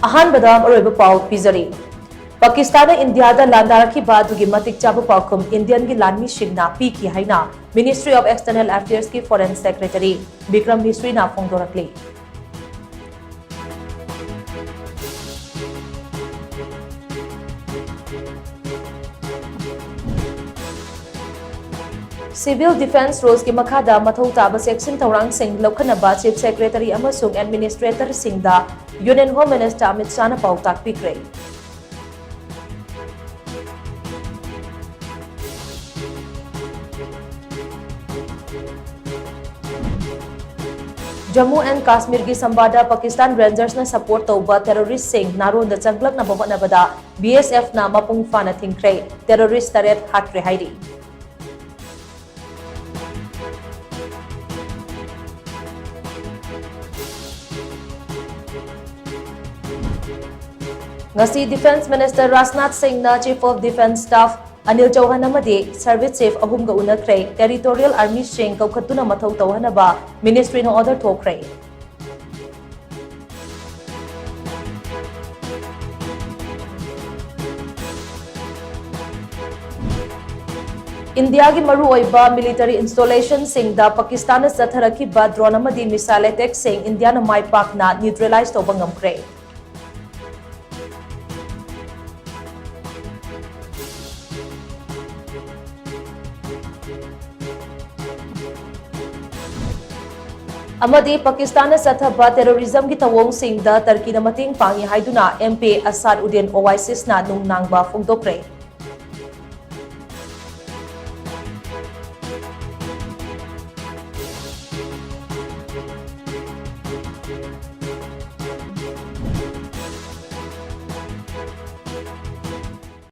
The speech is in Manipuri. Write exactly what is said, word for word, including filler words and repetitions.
ꯑꯍꯥꯟꯕꯗ ꯑꯔꯣꯏꯕ ꯄꯥꯎ ꯄꯤꯖꯔꯤ꯫ ꯄꯥꯀꯤꯁꯇꯥꯟꯅ ꯏꯟꯗꯤꯌꯥꯗ ꯂꯥꯟꯗꯥꯔꯛꯈꯤꯕ ꯑꯗꯨꯒꯤ ꯃꯇꯤꯛ ꯆꯥꯕ ꯄꯥꯎꯈꯨꯝ ꯏꯟꯗꯤꯌꯟꯒꯤ ꯂꯥꯟꯃꯤꯁꯤꯡꯅ ꯄꯤꯈꯤ ꯍꯥꯏꯅ Ministry of External Affairs ꯀꯤ Foreign Secretary Bikram ꯃꯤꯁ꯭ꯔꯤꯅ ꯐꯣꯡꯗꯣꯔꯛꯂꯤ꯫ Civil Defence Rules ꯀꯤ ꯃꯈꯥꯗ ꯃꯊꯧ ꯇꯥꯕ ꯆꯦꯛꯁꯤꯟ ꯊꯧꯔꯥꯡꯁꯤꯡ ꯂꯧꯈꯠꯅꯕ Chief Secretary ꯑꯃꯁꯨꯡ Administrator ꯁꯤꯡꯗ Union Home Minister ꯑꯃꯤꯠ ꯁꯥꯍꯅ ꯄꯥꯎꯇꯥꯛ ꯄꯤꯈ꯭ꯔꯦ꯫ ꯖꯝꯃꯨ ꯑꯦꯟ ꯀꯥꯁꯃꯤꯔꯒꯤ ꯁꯝꯕꯥꯗ ꯄꯥꯀꯤꯁꯇꯥꯟ ꯔꯦꯟꯖꯔꯁꯅ support ꯇꯧꯕ terrorist ꯁꯤꯡ ꯅꯥꯔꯣꯟꯗ ꯆꯪꯂꯛꯅꯕ ꯍꯣꯠꯅꯕꯗ B S F ꯅ ꯃꯄꯨꯡ ꯐꯥꯅ ꯊꯤꯡꯈ꯭ꯔꯦ꯫ Terrorist ꯇꯔꯦꯠ ꯍꯥꯠꯈ꯭ꯔꯦ ꯍꯥꯏꯔꯤ꯫ ꯉꯁꯤ Defence Minister ꯔꯥꯖꯅꯥꯊ ꯁꯤꯡꯅ Chief of Defence Staff Anil ꯆꯧꯍꯥꯟ ꯑꯃꯗꯤ Service Chief ꯑꯍꯨꯝꯒ ꯎꯅꯈ꯭ꯔꯦ꯫ Territorial Army ꯁꯤꯡ ꯀꯧꯈꯠꯇꯨꯅ ꯃꯊꯧ ꯇꯧꯍꯟꯅꯕ ministry ꯅ order ꯊꯣꯛꯈ꯭ꯔꯦ꯫ ꯏꯟꯗꯤꯌꯥꯒꯤ ꯃꯔꯨꯑꯣꯏꯕ military installation ꯁꯤꯡꯗ ꯄꯥꯀꯤꯁꯇꯥꯟꯅ ꯆꯠꯊꯔꯛꯈꯤꯕ drone ꯑꯃꯗꯤ missile attack ꯁꯤꯡ ꯏꯟꯗꯤꯌꯥꯅ ꯃꯥꯏ ꯄꯥꯛꯅ neutralize ꯇꯧꯕ ꯉꯝꯈ꯭ꯔꯦ꯫ ꯑꯃꯗꯤ ꯄꯥꯀꯤꯁꯇꯥꯟꯅ ꯆꯠꯊꯕ terrorism ꯒꯤ ꯊꯧꯑꯣꯡꯁꯤꯡꯗ ꯇꯔꯀꯤꯅ ꯃꯇꯦꯡ ꯄꯥꯡꯏ ꯍꯥꯏꯗꯨꯅ M P Asad Uddin Owaisi ꯅ ꯅꯨꯡꯅꯥꯡꯕ ꯐꯣꯡꯗꯣꯛꯈ꯭ꯔꯦ꯫